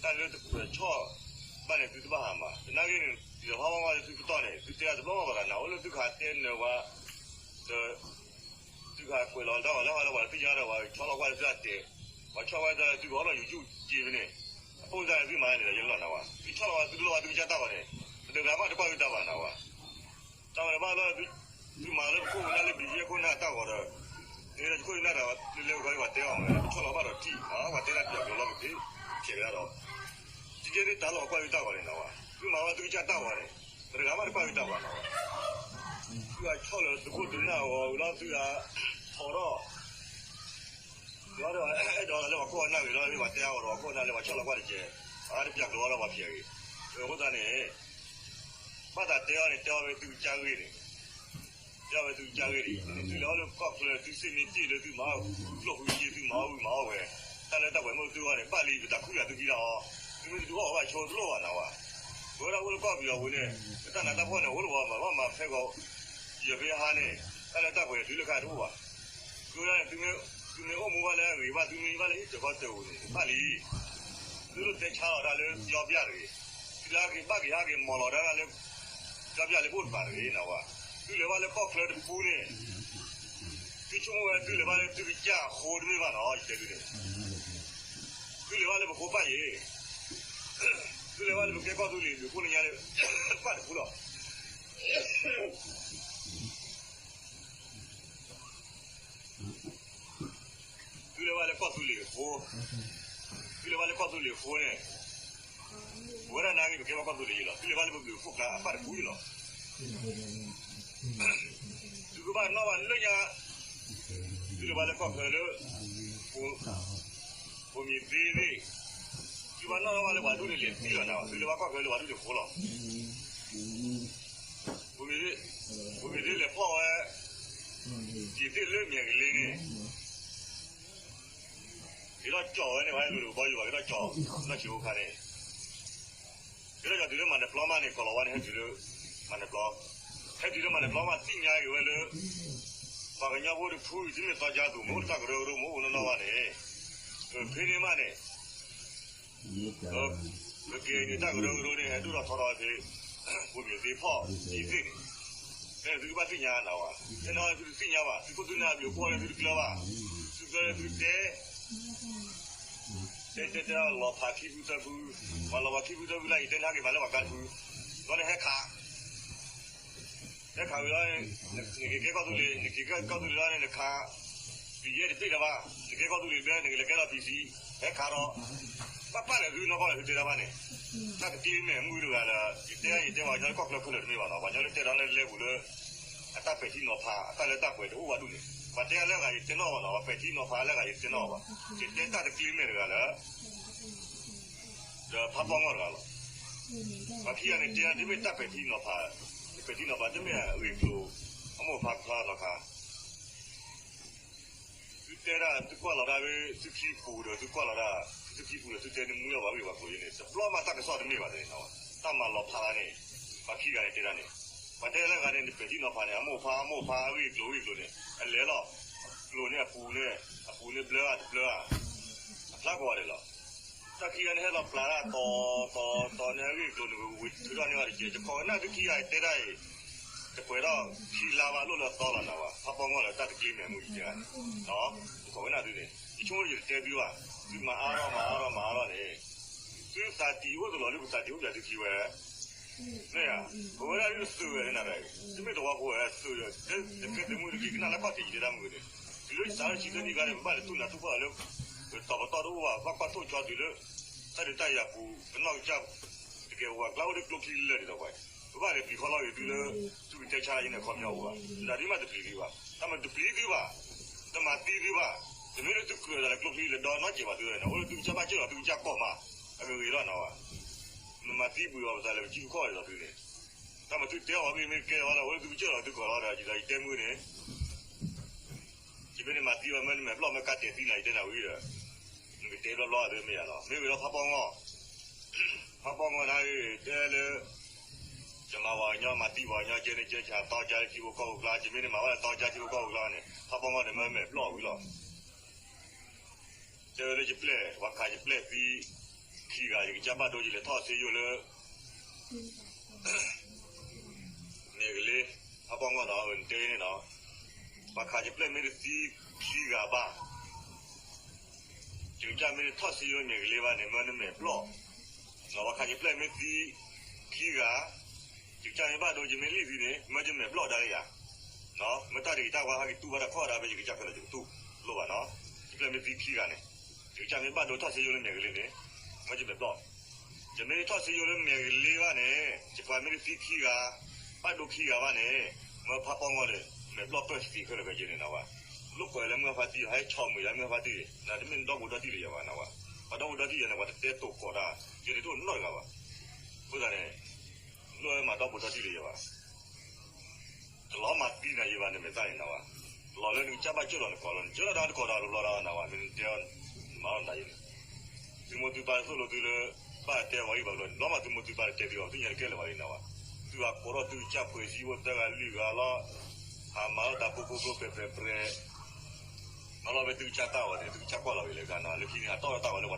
တၢ်လၢတကွဲးဆီၣ်ဘၣ်န့ၣ် သုတဘၣ်ဟးမၤ, သနာ်က့န့ၣ် ဒ်သိးဖးဘီမီၢ်လၢသုပတီၢ်န့ၣ် သုတဲတဘျီဘၣ်သးနၤ, အိၣ်လၢသုကဟးတဲနၢၤဝဲ, ဒီး သုကဟးကွဲးလီၤတၢ်ဂီၤလၢဟီလၢပှၤတသ့ၣ်ညါဒီး ပှၤဆီၣ်လီၤကွၢ်လၢသုအတဲာ်, ပှၤဆီၣ်ဝဲဒၣ်လၢသုကအိၣ်လီၤယူၤယူၤက့ဖဲန့ၣ်, အပိၢ်စၢ်န့ၣ်သုမၤန့ၣ်ဒီး ယလီၤနၤဝဲ, သုဆီၣ်လီၤဝဲသုကလိၣ်ဝဲသုကစၢ်တၢ်ဂီၤန့ၣ်, ပတဂၤမးတကွၢ်သုတၢ်ဘၣ်နၤဝဲ. တၢ်ဝဲန့ၣ်ဘၣ်လၢ သုမၤလၢပခိၣ်ပနၢ်လၢ ဘံၣ်ယဲၢ်ခိၣ်နၢ်တၢ်ဂီၤဒီး, န့ၣ်လၢယခိၣ်ယနၢ်ဒီး လၢလၢပှၤပှၤတဲအီၤမး ပဆီၣ်လီၤဘၣ်ဒီးထံၣ်, ပှၤတဲတၢ်ပျးကျိၤလီၤ ပက့ၤဖျဲးဝဲဒၣ်ဒီး, သုကဲသ့ၣ်တၢ်လီၢ်ကွၢ်သုတၢ်ဂီၤန့ၣ်နၤဝဲ, သုမၤဝဲသုကစၢ်တၢ်ဂီၤန့ၣ်, ပတဂၤမးတကွၢ်သုတၢ်ဘၣ်နၤဝဲ. သုအဆီၣ်လၢသုခိၣ်သုနၢ်အဂီၤဝံၤလီၤ သုအထီၣ်ထီၣ် ဒီးအဲၣ်ဒိးလၢပှၤခိၣ်ပနၢ်ဂ့ၤလီၤ ပှၤတဲအီၤဒီးပှၤခိၣ်ပနၢ်လၢပှၤဆီၣ်လီၤကွၢ်တက့ၢ်, အတပျးကျိၤအီၤဒီးပှၤဖျဲးဂ့ၤ, အဃိသတးန့ၣ် ဘၣ်သးတဲအီၤန့ၣ် တဲအီၤဝဲသုကစၢ်ဂ့ၢ်န့ၣ်, တဲအီၤဝဲသုကစၢ်ဂ့ၢ်န့ၣ်, သုလဲၤအီၤလၢကီၢ်ချၢ သုစ့မ့ၢ်တ့ၢ်လၢသုမၤအီၣ်ကျိၣ်ဃုယ့ၢ် သုမၤအီၣ်ဝံၤမၤအီၣ်ဝဲ, တၢ်လၢတၢ်ပှဲၤမ့ၢ်သုဂီၢ်န့ၣ် ဘၣ်လံ ပတၢ်ခူၣ်ယၤသုခံဂၤအီၤ, သုမ့ၢ်တဒုးအီၣ်ဘၣ်ဆိတလိၣ်ဘၣ်နၤဝဲ, ပဝဲဒၣ်အိၣ်လၢကီၢ်ပယီၤပူၤန့ၣ် ပတၢ်နးတၢ်ဖှီၣ်န့ၣ် အိၣ်လၢပှၤမၤဘၣ်မၤဖဲကီး, ယဖဲဟါန့ၣ် တၢ်လၢတၢ်ပှဲၤတုၤလၢခါတအိၣ်ဘၣ်, သုဝဲဒၣ်န့ၣ် သုမ့ၢ်အိၣ်မူဘၣ်လၢအဂ့ၤဘၣ် သုမ့ၢ်ဘၣ်လၢဟံၣ်တၢၤကီၢ်တၢၤပူၤန့ၣ် ဘၣ်လံ သုလိၣ်တဲဆါလီၤတၢ်လၢကၠီပျၢ်တဂ့ၤ, သုတဟဲက့ၤဘၣ်က့ၤဟဲက့ၤမၤလီၤတၢ်လၢ ကၠီပျၢ်လၢဘိၣ်တပၤတဂ့ၤနၤဝဲ, သုလဲၤဘၣ်လၢကီၢ်ချၢတပူၤန့ၣ်, သုဆိကမိၣ်ဝဲသုလဲၤဘၣ်လၢသုကစၢ်အဃိတမ့ၢ်ဘၣ်နီၤ ယတဲသုန့ၣ်, သုလဲၤဘၣ်လၢပဃိဘၣ်ယ့ၤ, သုလဲၤဘၣ်လၢပကဲကီၢ်သူလ့ၤ ပခိၣ်လၢညါလၢ ဘၣ်တပူၤလီၤ. သုလဲၤဘၣ်လၢကီၢ်သူလ့ၤအဃိ, သုလဲၤဘၣ်လၢကီၢ်သူလ့ၤအဃိန့ၣ်, ပဝဲဒၣ်နာ်က့ ပကဲဘၣ်ကီၢ်သူလ့ၤယ့ၤလီၤ. သုလဲၤဘၣ်လၢပဘျုးအခိၣ်ကျါအဘၣ်တပူၤယ့ၤလီၤ. သုကဘၣ်နီၣ်ဘၣ်လၢညါ, သုလဲၤဘၣ်လၢကီၢ်ချၢလၢ ပ ပမ့ၢ်သ့သ့ၣ်, သုဘၣ်နီၣ်ထီၣ်ဘၣ်လၢပှၤဒူၣ်န့ၣ်လဲၤသံလီၤနၤ, သုလဲၤဘၣ်ကီၢ်ချၢလၢပှၤဒူၣ်န့ၣ်ဃိလီၤ. ပမ့ၢ်သ့လဲၤဖီၣ်ဝဲ ယံာ်သ့ၣ်လၢမဲာ်ကလ့န့ၣ်, က့ၤထီၣ်ကၠီၣ်ဝဲန့ၣ် ပှၤဟဲလူၤတကဘီယူၤဘၣ် က့ၤထီၣ်ကၠီၣ် နီၢ်ဆံးအိၣ်ခါန့ၣ်, က့ၤထီၣ်ကၠီၣ်တုၤလၢမၤနၢၤပျီမးန့ၣ် ကီၤလီၤဝါန့ၣ် ဟဲတုၤလၢ မၤနၢၤပျီ, ဟဲတုၤလၢမၤနၢၤပျီမး သ့ၣ်ညါက့ၤဝဲလၢ ပှၤကညီဖိတဖု တမ့ၢ်သီကါသူၣ် မ့ၢ်အိၣ်တၢ်ကရၢကရိ မ့ၢ်အိၣ်နီၢ်နီၢ်ဘၣ်န့ၣ်, ဖဲန့ၣ်မးန့ၣ် ပကဲန့ၣ်တၢ်ကရၢကရိန့ၣ် ဟဲဒိၣ်ထီၣ်ထီထီၣ်ဖဲ ပမ့ၢ်သ့ဖီၣ်သံသ့ၣ်န့ၣ်, ဖဲန့ၣ်သုကဘၣ်သ့ၣ်ညါနၤဝဲ, ဖဲန့ၣ်သုတသ့ၣ်ညါဘၣ်, သုခိၣ်သုနၢ်ဘျုးဖှိၣ်န့ၣ်သုတကျၢၤဘၣ်, သုကျၢၤန့ၣ်သုတဲ တဲတဲတဲလီၤဖးခံဖုသၢဖု, မၤလီၤဖးခံဖုသၢဖုလၢ ယတဲနဟဲက့ၤမၤလၢပှၤကျါတဖု, ဒီးန့ၣ်ဟဲခး ဟဲခးဝံၤလီၤ, နက့ၤကဲကီၢ်သူလ့ၤ, နက့ၤကဲကီၢ်သူလ့ၤလီၤန့ၣ် နခး ပံၤယဲၢ်တဘ့ၣ်လၢၤဘၣ်, နကဲကီၢ်သူလ့ၤဘျဲ နကလဲၤကဲလီၤ ပံၤစံ, ဟဲခးဒီး ဘၣ်ပာ်လၢသုနီၢ်ကီၢ်လၢသုတဲတၢ်ဘၣ်န့ၣ်, တၢ်တကျ့မဲာ်မုၢ်တဂၤလၢ ယတဲယတဲပှၤကညီလၢကီၢ်ချၢခဲလၢာ်တမ့ၢ်ဘၣ်နီၤ, ပှၤကညီလၢတဲဒီးလၢလဲပူၤလၢ အတၢ်ပဲာ်ထံနီၤဖး အတၢ်လၢတၢ်ပှဲၤတအိၣ်ဝဲဒၣ်န့ၣ်, ပှၤတဲလၢအဂၤယတဲနီၣ်ဘၣ်နီၤ, ပှၤပဲာ်ထံနီၤဖးလၢအဂၤယတဲနီၣ်ဘၣ်, ယတဲတၢ်တကျ့မဲာ်တဂၤလၢ ဒီးဖးပီၣ်ငီၢ်တဂၤလီၤ. ပှၤခံဂၤန့ၣ်တဲတၢ်တမ့ၢ်တၢ်ပဲာ်ထံနီၤဖး, ပဲာ်ထံနီၤဖးတမ့ၢ်အဂ့ၢ်ကျိၤ, အမိၢ်ဖးကဖျါနီၤခါ သုတဲဒၣ်သုကွၢ်လီၤဒၣ်ဝဲ သုခံပူၤဒီးသုကွၢ်လီၤဒၣ်, သုခံပူၤဒီးသုတဲန့ၣ် မူလၢပှၤဂ့ၢ်ပှၤကျိၤယဲန့ၣ် တဘျီမးတၢ်ကစီၣ်တမ့ၢ်ဘၣ်န့ၣ်, တၢ်မၤလီၤဖးလၢန့ၣ်, ပှၤခံဂၤန့ၣ်တဲဒၣ်န့ၣ်, ပှၤတဲလၢဂၤန့ၣ် နပဲာ်ထံနီၤဖးန့ၣ် အမိၢ်ဖးအမိၢ်ဖးအဂ့ၢ်ကျိၤဂ့ၢ်ကျိၤန့ၣ် အလဲၤလီၤ, ကျိၤန့ၣ်အပူၤန့ၣ်, အပူၤန့ၣ်ဘျၢဧါတဘျၢဧါ, အဖျါကိးဂၤဒဲးလီၤ. တၢ်ခံဂၤန့ၣ်ဟဲလီၤပျၢ်တၢ်တီၤတီၤတီၤန့ၣ် အဂ့ၢ်ကျိၤန့ၣ် ဝံၤထုးထီၣ်န့ၢ်ဘၣ်တက့ၢ်, ယခိးကနၣ်သုခံဂၤအံၤတဲဒၣ်အံၤ, တပှဲၤထီၣ်ခံလါဘၣ်လိၣ်လၢအသီလီၤနၤဘၣ်, ဖးပီၣ်ငီၢ်လၢတၢ်တကျ့မဲာ်မုၢ်ယတဲဂၤန့ၣ်, ယခိးကနၣ်သုန့ၣ် ယဆိကမိၣ်ယတတဲသုဘၣ်, သုမၤအါထီၣ်မၤအါထီၣ်မၤအါထီၣ်န့ၣ်, သုသးတံၢ်အိၣ်တလီၤလၢပသးတံၢ်အိၣ်ပၠးသုခံဝဲ မ့ၢ်ဧါ, ပဝဲဒၣ်ဒ်သုးဝဲန့ၣ်နၤ, တမ့ၢ်တဝီဖိဝဲသုး, တကဲသုးမုၢ်တက့ၤ ကနၣ်လၢခီၣ်ထံးယတဲတၢ်မုၢ်န့ၣ်, တုၤလၢယစးထီၣ်ဆံသၢနံၣ်ခါန့ၣ် ပဘၣ်လဲၤတူၢ်နၤတူၢ်ဖှီၣ်လၢ ပတီၤပတီၢ်တအိၣ်ဘၣ်, ဘၣ်ကွၢ်ထိၣ်ကၠီတုၤလၢ တၢ်ဒုးတၢ်ယၤပူၤ ပနီၢ်ကစၢ် တကဲပှၤကျါအိၣ်လၢကျိချံလၢာ်ဒ်သိးပှၤ, ပဘၣ်လဲၤပျံၤဃီလီၤဂ့ၤသုလၢ သုကတဲဆါယဲန့ၣ်အခီပညီအိၣ်ဘၣ်, တၢ်ဒ်မးတပျံၤသုဘၣ်, တၢ်မၤတပျံၤသုဘၣ်, တမၤသံသုဘၣ်, တမ့ၢ်လၢသုကြၢးဒီးကျိချံလၢာ်ဒီးနီတစဲးဘၣ်သုဝဲန့ၣ်, အိၣ်လၢသုကစၢ်ဘၣ်စၢၢ်လီၤသုကစၢ်ကီၢ်မး, အဂ့ၤဂ့ၤလီၤနၤဘၣ်, နမၤသံပှ့ၤအီၤပသးလၢပစုခီၣ်ဒ်သိးသုန့ၣ်, တၢ်မၤသုတဲအီၤမ့ၢ်မ့ၢ်ကဲအီၤလၢ အိၣ်လၢသုကစၢၢ်လီၤသုကီၢ်လီၤဒီး ဒ်သိးယတဲမုၢ်န့ၣ် ယမ့ၢ်န့ၣ်မၤသံဘၣ်မ့ၢ်နမဲာ်ဘျီၣ်မ့ၢ်ကါတဲာ်သံနၤ ယတဲနၤဝံၤဒီး, နကတဲဘျီဘျီဒီးမ့ၢ်ယၤလီၤ. မ့ၢ်ဝံၤဒီးဖးပီၣ်ငီၢ်, ဖးပီၣ်ငီၢ်နၤ တဲလၢ ယမၤပှၤကညီ မၤသံပှၤကညီ ကဲန့ၣ်ကဲဆၣ် သီကါလၢထံဖိကီၢ်ဖိကျါ, ယမ့ၢ်န့ၣ်မၤဘၣ်လၢသီကါထံဖိကီၢ်ဖိကျါန့ၣ် ဖးပီၣ်ငီၢ်န့ၣ်မ့ၢ်မဲာ်ဘျီၣ်ဝံၤလီၤ. တဲဝဲလၢယပျဲၢ် ပှၤခးယပျဲၢ်သံ, ခ ခံဂၤ ယကစၢ်ဘၣ်ဒိယလဲၤထီၣ်စ့ယိၣ်လၢ မဲာ်ကလ့ ဖးပီၣ်ငီၢ်ဒီး အဝဲနတဲန့ၣ်နီၤ, ပှၤခးယပျဲၢ်မ့ၢ်တသံခံဂၤဘၣ် ယကစၢ်မ့ၢ်ထီၣ်စ့ယိၣ်လၢမဲာ်ကလ့ဘၣ်န့ၣ် မၢနမဲာ်ပျီၢ်, ပှၤခးယပျဲၢ်မ့ၢ်သံခံဂၤ, ယကစၢ်မ့ၢ်ဘၣ်ဒိယမ့ၢ်လံၣ်သံန့ၣ် မၢယမဲာ်ပျီၢ်ဒၣ်လၢယၤ, မ့ၢ်တၢ်တဂ့ၤတၢ်ဝါဟဲက့ၤတူၢ်ဘၣ်တၢ်ခီၣ်ဒၣ်ဖဲယကစၢ်ခဲလၢာ်ယကတူၢ်လိၣ်ဘၣ်နီၤ, ယပျဲၢ်မ့ၢ်သံခံဂၤန့ၣ်, ယကစၢ်မ့ၢ်ဘၣ်ဒိထီၣ်စ့ယိၣ်လၢမဲာ်ကလ့န့ၣ် မၢယမဲာ်ပျီၢ် ယမ့ၢ်ထီၣ်စ့ယိၣ်လၢမဲာ်ကလ့ဘၣ်န့ၣ် ယပှၤမ့ၢ်တသံခံဂၤ, ဘၣ်ဒိခံဂၤဘၣ်န့ၣ်, မၢဖးပီၣ်ငီၢ်န့ၣ် မဲာ်ပျီၢ်ပၢၢ်သံခဲလၢာ်ခဲဆ့န့ၣ်နဝဲ, လိာ်ကွဲလၢမုၢ်ဖါတံၢ် ဟဲဆီၣ်မုာ်ယၤမုၢ်ဖါတံၢ်, နတမ့ၢ်ဒီဘူးဒီတံၢ်လၢၤဘၣ်နဝဲ, ပှၤဒီဘူးဒီတံၢ်ယၤန့ၣ် ပှၤတတဲတိာ်ကီးတၢ်, ယန့ၣ်တအိၣ်နီတဂၤဘၣ်, အဃိသတးန့ၣ် လိၣ်ဝဲမၤဒီဘူးဒီတံၢ်လၢၤဘၣ် တလီၤမၤသံနၤယံၤဘၣ်န့ၣ် မဲာ်သၣ်န့ၣ်နဝဲ, လီၤလၢနကစၢ်ဘၣ်ကၢၢ်လီၤနကိးလီၤ နကၢၢ်လီၤတၢ်တကိးဒီးတဘျီဒီးနဝဲ မ့ၢ်နတဲအီၤ မၤလီၤနသးယံၤန့ၣ်, သုမိၢ်သုပၢ်သိၣ်လိသုလၢ ဘၣ်တဲဝဲအံၤဘၣ်ဘျီန့ၣ် လီၤမးသုမိၢ်သုပၢ်တတဲသုအီၤ သုညါတကဲလၢၤဘၣ်လံနဝဲ, သုဟးကိးထီၣ်သုကစၢ်ပှဲၤစံအိၣ်သၢဂၤလွံၢ်ဂၤလီၤ, ဟးမၤလီၤတၢ်ဖိဖိဖိပြဲးပြဲးပြဲး မၤလီၤဖဲသုကစၢ်တၢ်အီၤန့ၣ် သုကစၢ်ကွၢ်လီၤဂ့ၤလၢကနၤ လၢခံန့ၣ် ဟးတီၣ်ထီၣ်တၢ်ဂီၤလၢပှၤတၢ်ဂီၤဂ့ၤ